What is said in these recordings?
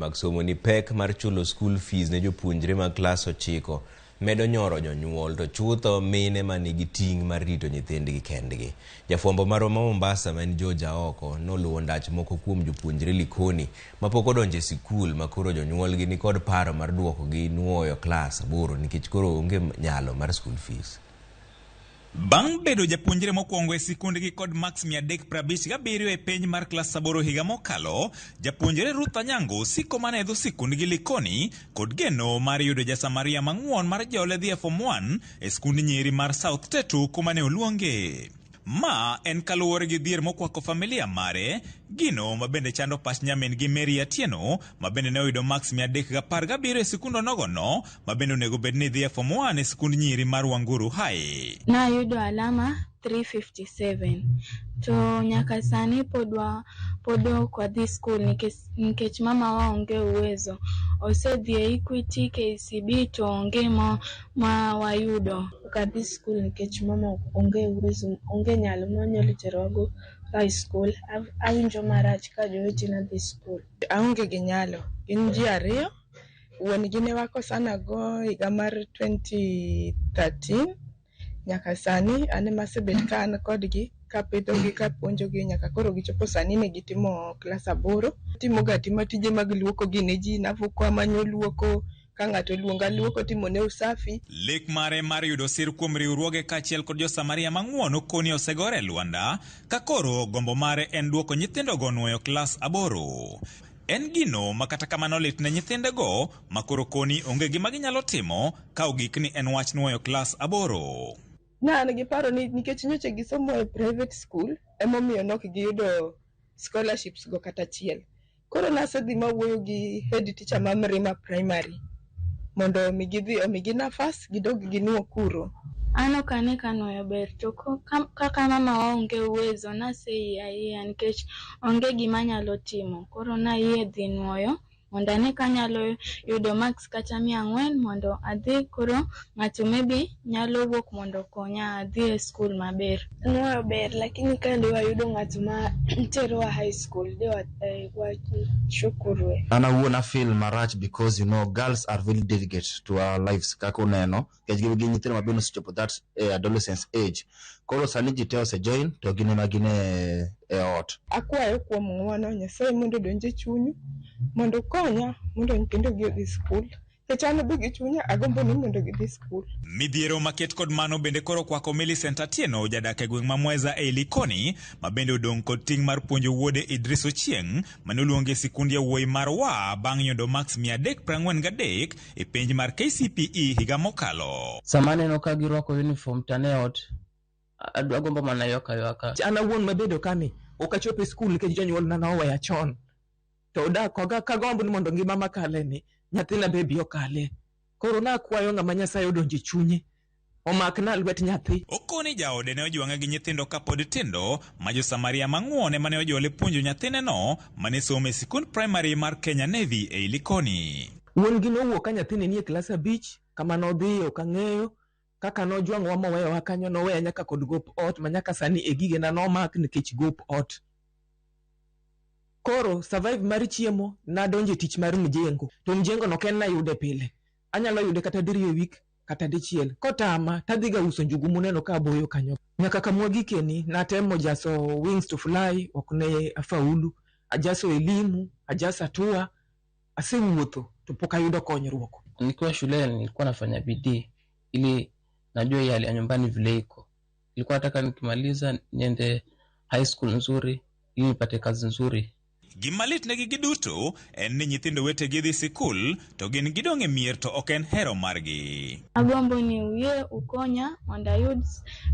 mag somo ni pek mar chulo school fees ne jopuonjre mag klas 9 medo nyoro jonyuol to chutho mine manigi ting' mar rito nyithindgi kendgi. Jafwambo marwa ma Mombasa ma en George Aoko noluwo ndach moko kuom jopuonjre Likoni mapok odonjo e sikul ma koro jonyuolgi nikod paro mar duokogi nuoyo klas 8 nikech koro onge nyalo mar school fees. Bang' bedo japuonjre mokwongo e sikundgi kod marks 357 e penj mar klas 8 higa mokalo, japuonjre Ruth Anyango siko mana e dho sikundgi Likoni kod geno mar yudo jasamaria mang'won mar jole dhi e form 1 e skund nyiri mar South Tetu kuma ne oluonge. Ma en kaluwore gi dhier mokwako familia mare, gino ma bende chando pach nyamin gi Mary Atieno ma bende ne oyudo marks 317 e sikund onogono ma bende onego bed ni dhi e form 1 e sikund nyiri mar Wanguru High. Nayudo alama 357 to nyaka sani pod ok wadhi skul nikech mama wa onge uwezo. Osedhi e Equity, KCB to onge ma wayudo. Ok adhi skul nikech mama onge uwezo, onge nyalo monyalo terowago high school. Awinjo marach ka jowetena dhi skul. Aonge gi nyalo. Gin ji ariyo. Wuon gi ne wakosana go higa mar 2013 nyaka sani an ema asebet ka an kodgi kapidhogi kapuonjogi nyaka koro gichopo sani ne gitimo klas 8. Timoga atima tije mag luoko gi ne ji, navuko amanyo luoko, ka ng'ato oluonga luoko timone usafi. Lek mare mar yudo sir kuom riwruoge kaachiel kod josamaria mang'won okoni osegore e lwanda, ka koro gombo mare en duoko nyithindogo nuoyo klas 8. En gino ma kata kamano lit ne nyithindego ma koro koni onge gima ginyalo timo ka ogik ni en wach nuoyo klas 8. Ne an gi paro ni nikech nyocha gisomo e private school emomiyo nok giyudo scholarships go kata achiel. Koro nasedhi mawuoyo gi head teacher ma Mrima Primary mondo omigi nafas gidog ginuo kuro. An ok ane ka nuoyo ber to kaka mama wa onge uwezo naseyie ayieya nikech onge gima anyalo timo. Koro nayie dhi nuoyo mondo ane ka anyalo yudo marks kata 400 mondo adhi koro ng'ato maybe nyalo wuok mondo okonya adhi e skul maber. Nuoyo ber lakini ka de wayudo ng'at ma terowa high school de washukurwe. An awuon I feel marach because girls are very delicate to our lives kaka uneno nikech gin nyithindo ma bende osechopo that adolescence age. Koro sani ji te ose join to gin ema gin e ot. Akwayo kuom ng'uono Nyasaye mondo odonj e chunyu mondo okonya mondo nyithindo gi odhi skul. Nikech an be gi chunya agombo ni mondo gidhi skul. Midhiero maket kod mano bende koro kwako Millicent Atieno jadak e gweng' ma Mweza ei Likoni ma bende odong' kod ting' mar puonjo wuode Idris Ochieng' mane oluonge e sikund yawuoyi mar WA bang' yudo marks 343 e penj mar KCPE higa mokalo. Sama aneno ka girwako uniform to ane ot, agombo mana ywak aywaka. An awuon mabedo kani ok achopo e skul nikech jonyuolna noweya chon. To dak kagombo ni mondo ngima makale ni nyathina be bi okale. Koro nakwayo ng'ama Nyasaye odonjo e chunye omakna lwet nyathi. Okoni jaode ne ojwang'e gi nyithindo kapod tindo ma josamaria mang'won ema ne ojole puonjo nyathineno mane somo e sikund primary mar Kenya Navy ei Likoni. Wuon gi nowuok ka nyathine nie klas 5 kama nodhiye ok ang'eyo. Kaka nojwang'owa moweyowa kanyo noweya nyaka kod gop ot ma nyaka sani e gigena nomak nikech gop ot. Koro survive mar chiemo nadonjo e tich mar mjengo. To mjengo no ok en nayude pile. Anyalo yude kata diriyo e wik kata dichiel. Kotama tadhiga uso njugu muneno ka aboyo kanyo. Nyaka kamwa gikeni natemo jaso wings to fly ok ne afaulu. Ajaso elimu, ajaso atua, asewuotho to pok ayudo konyruok. Nikiwa shuleni nilikuwa nafanya bidii ili najua hii hali ya nyumbani vile iko. Nilikuwa nataka nikimaliza niende high school nzuri ili nipate kazi nzuri. Gima lit negi giduto en ni nyithindo wetegi dhi sikul to gin gidong' e mier to ok en hero margi. Agombo ni uyie ukonya mondo ayud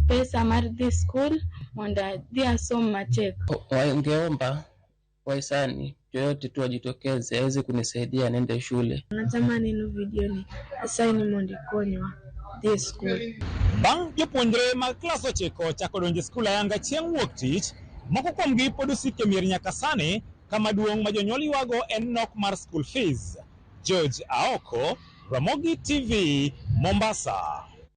pesa mar dhi skul mondo adhi asom matek. Wangeomba wahisani yoyote tu ajitokeze aweze kunisaidia niende shule. Natamani neno video ni asayi ni mondo ikonywa dhi e skul. Bang' jopuonjre mag klas 9 chako donjo e skul ayanga chieng' wuok tich, moko kuomgi pod osiko e mier nyaka sani kama duong' ma jonyuol ywago en nok mar school fees. George Aoko, Ramogi TV, Mombasa.